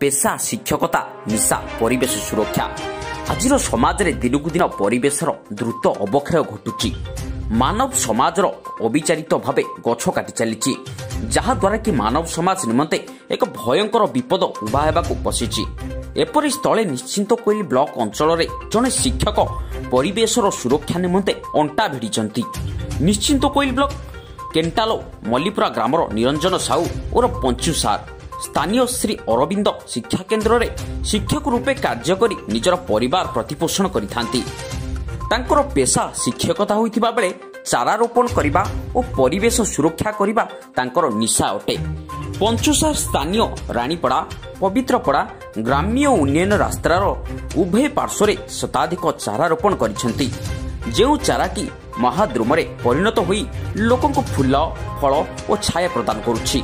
ପେଶା ଶିକ୍ଷକତା, ନିଶା ପରିବେଶ ସୁରକ୍ଷା। ଆଜିର ସମାଜରେ ଦିନକୁ ଦିନ ପରିବେଶର ଦ୍ରୁତ ଅବକ୍ଷୟ ଘଟୁଛି। ମାନବ ସମାଜର ଅବିଚାରିତ ଭାବେ ଗଛ କାଟି ଚାଲିଛି, ଯାହାଦ୍ୱାରା କି ମାନବ ସମାଜ ନିମନ୍ତେ ଏକ ଭୟଙ୍କର ବିପଦ ଉଭା ହେବାକୁ ବସିଛି। ଏପରି ସ୍ଥଳେ ନିଶ୍ଚିନ୍ତକୋଇଲି ବ୍ଲକ ଅଞ୍ଚଳରେ ଜଣେ ଶିକ୍ଷକ ପରିବେଶର ସୁରକ୍ଷା ନିମନ୍ତେ ଅଣ୍ଟା ଭିଡ଼ିଛନ୍ତି। ନିଶ୍ଚିନ୍ତକୋଇଲି ବ୍ଲକ କେଣ୍ଟାଲୋ ମଲ୍ଲିପୁରା ଗ୍ରାମର ନିରଞ୍ଜନ ସାହୁ ଓରଫ ପଞ୍ଚୁ ସାର୍ ସ୍ଥାନୀୟ ଶ୍ରୀ ଅରବିନ୍ଦ ଶିକ୍ଷା କେନ୍ଦ୍ରରେ ଶିକ୍ଷକ ରୂପେ କାର୍ଯ୍ୟ କରି ନିଜର ପରିବାର ପ୍ରତିପୋଷଣ କରିଥାନ୍ତି। ତାଙ୍କର ପେଶା ଶିକ୍ଷକତା ହୋଇଥିବା ବେଳେ ଚାରା ରୋପଣ କରିବା ଓ ପରିବେଶ ସୁରକ୍ଷା କରିବା ତାଙ୍କର ନିଶା ଅଟେ। ପଞ୍ଚୁସାର ସ୍ଥାନୀୟ ରାଣୀପଡ଼ା, ପବିତ୍ରପଡ଼ା ଗ୍ରାମ୍ୟ ଉନ୍ନୟନ ରାସ୍ତାର ଉଭୟ ପାର୍ଶ୍ୱରେ ଶତାଧିକ ଚାରା ରୋପଣ କରିଛନ୍ତି, ଯେଉଁ ଚାରା କି ମହାଦ୍ରୁମରେ ପରିଣତ ହୋଇ ଲୋକଙ୍କୁ ଫୁଲ, ଫଳ ଓ ଛାୟା ପ୍ରଦାନ କରୁଛି।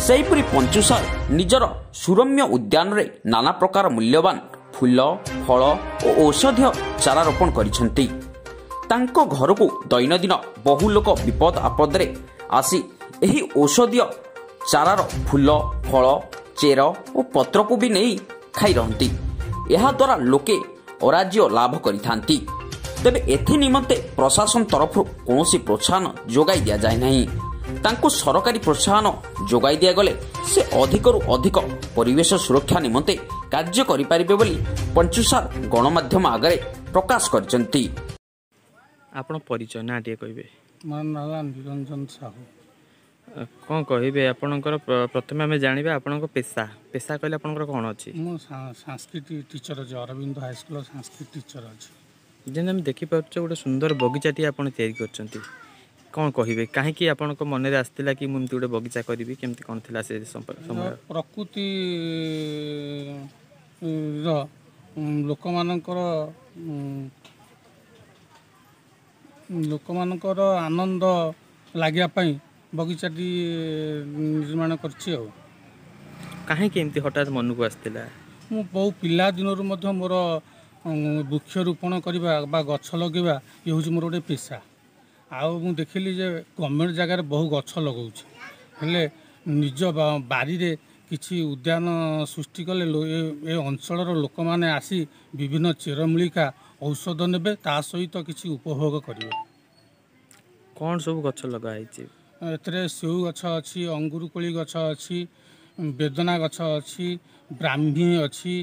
ସେହିପରି ପଞ୍ଚୁସାର ନିଜର ସୁରମ୍ୟ ଉଦ୍ୟାନରେ ନାନା ପ୍ରକାର ମୂଲ୍ୟବାନ ଫୁଲ, ଫଳ ଓ ଔଷଧୀୟ ଚାରା ରୋପଣ କରିଛନ୍ତି। ତାଙ୍କ ଘରକୁ ଦୈନନ୍ଦିନ ବହୁ ଲୋକ ବିପଦ ଆପଦରେ ଆସି ଏହି ଔଷଧୀୟ ଚାରାର ଫୁଲ, ଫଳ, ଚେର ଓ ପତ୍ରକୁ ବି ନେଇ ଖାଇ ରହନ୍ତି। ଏହାଦ୍ୱାରା ଲୋକେ ଅରାଜ୍ୟ ଲାଭ କରିଥାନ୍ତି। ତେବେ ଏଥି ନିମନ୍ତେ ପ୍ରଶାସନ ତରଫରୁ କୌଣସି ପ୍ରୋତ୍ସାହନ ଯୋଗାଇ ଦିଆଯାଏ ନାହିଁ। ତାଙ୍କୁ ସରକାରୀ ପ୍ରୋତ୍ସାହନ ଯୋଗାଇ ଦିଆଗଲେ ସେ ଅଧିକରୁ ଅଧିକ ପରିବେଶ ସୁରକ୍ଷା ନିମନ୍ତେ କାର୍ଯ୍ୟ କରିପାରିବେ ବୋଲି ପଞ୍ଚୁସାର ଗଣମାଧ୍ୟମ ଆଗରେ ପ୍ରକାଶ କରିଛନ୍ତି। ଆପଣ ପରିଚୟ ନା ଟିକେ କହିବେ? ମୋ ନାଁ ନିରଞ୍ଜନ ସାହୁ। କ'ଣ କହିବେ ଆପଣଙ୍କର? ପ୍ରଥମେ ଆମେ ଜାଣିବା ଆପଣଙ୍କ ପେଶା। ପେଶା କହିଲେ ଆପଣଙ୍କର କ'ଣ ଅଛି? ମୁଁ ସାଂସ୍କ୍ରିଟ ଟିଚର ଅଛି, ଅରବିନ୍ଦ ହାଇସ୍କୁଲର ସାଂସ୍କ୍ରିଟ ଟିଚର ଅଛି। ଯେମିତି ଆମେ ଦେଖିପାରୁଛେ, ଗୋଟେ ସୁନ୍ଦର ବଗିଚାଟିଏ ଆପଣ ତିଆରି କରିଛନ୍ତି। କ'ଣ କହିବେ, କାହିଁକି ଆପଣଙ୍କ ମନରେ ଆସିଥିଲା କି ମୁଁ ଏମିତି ଗୋଟେ ବଗିଚା କରିବି? କେମିତି କ'ଣ ଥିଲା ସେ ସମୟ? ପ୍ରକୃତିର ଲୋକମାନଙ୍କର ଆନନ୍ଦ ଲାଗିବା ପାଇଁ ବଗିଚାଟି ନିର୍ମାଣ କରିଛି। ଆଉ କାହିଁକି ଏମିତି ହଠାତ୍ ମନକୁ ଆସିଥିଲା? ମୁଁ ବହୁ ପିଲା ଦିନରୁ ମଧ୍ୟ ମୋର ବୃକ୍ଷରୋପଣ କରିବା ବା ଗଛ ଲଗାଇବା, ଇଏ ହେଉଛି ମୋର ଗୋଟେ ପେଶା। ଆଉ ମୁଁ ଦେଖିଲି ଯେ ଗଭର୍ଣ୍ଣମେଣ୍ଟ ଜାଗାରେ ବହୁ ଗଛ ଲଗାଉଛି, ହେଲେ ନିଜ ବାରିରେ କିଛି ଉଦ୍ୟାନ ସୃଷ୍ଟି କଲେ ଏ ଅଞ୍ଚଳର ଲୋକମାନେ ଆସି ବିଭିନ୍ନ ଚେରମୂଳିକା ଔଷଧ ନେବେ, ତା ସହିତ କିଛି ଉପଭୋଗ କରିବେ। କ'ଣ ସବୁ ଗଛ ଲଗା ହେଇଛି ଏଥିରେ? ସେଉ ଗଛ ଅଛି, ଅଙ୍ଗୁର କୋଳି ଗଛ ଅଛି, ବେଦନା ଗଛ ଅଛି, ବ୍ରାହ୍ମୀ ଅଛି,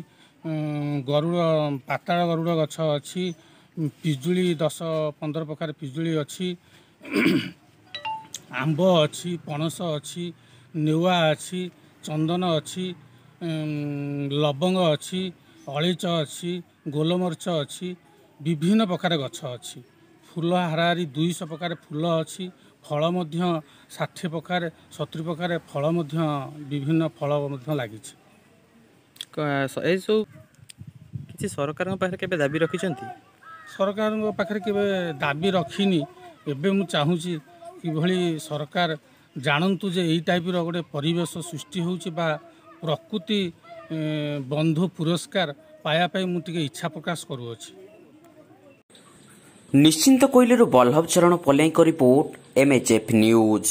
ଗରୁଡ଼, ପାତାଳ ଗରୁଡ଼ ଗଛ ଅଛି, ପିଜୁଳି 10-15 ପ୍ରକାର ପିଜୁଳି ଅଛି, ଆମ୍ବ ଅଛି, ପଣସ ଅଛି, ନେଉଆ ଅଛି, ଚନ୍ଦନ ଅଛି, ଲବଙ୍ଗ ଅଛି, ଅଳେଇଚ ଅଛି, ଗୋଲମରିଚ ଅଛି, ବିଭିନ୍ନ ପ୍ରକାର ଗଛ ଅଛି। ଫୁଲ ହାରାହାରି 200 ପ୍ରକାର ଫୁଲ ଅଛି। ଫଳ ମଧ୍ୟ 60 ପ୍ରକାର, 70 ପ୍ରକାର ଫଳ ମଧ୍ୟ, ବିଭିନ୍ନ ଫଳ ମଧ୍ୟ ଲାଗିଛି। ଏସବୁ କିଛି ସରକାରଙ୍କ ପାଖରେ କେବେ ଦାବି ରଖିଛନ୍ତି? ସରକାରଙ୍କ ପାଖରେ କେବେ ଦାବି ରଖିନି। ଏବେ ମୁଁ ଚାହୁଁଛି କିଭଳି ସରକାର ଜାଣନ୍ତୁ ଯେ ଏଇ ଟାଇପ୍ର ଗୋଟେ ପରିବେଶ ସୃଷ୍ଟି ହେଉଛି ବା ପ୍ରକୃତି ବନ୍ଧୁ ପୁରସ୍କାର ପାଇବା ପାଇଁ ମୁଁ ଟିକେ ଇଚ୍ଛା ପ୍ରକାଶ କରୁଅଛି। ନିଶ୍ଚିନ୍ତ କୋଇଲିରୁ ବଲ୍ଲଭ ଚରଣ ପଲେଇଙ୍କ ରିପୋର୍ଟ, ଏମ୍ଏଚ୍ଏଫ୍ ନ୍ୟୁଜ୍।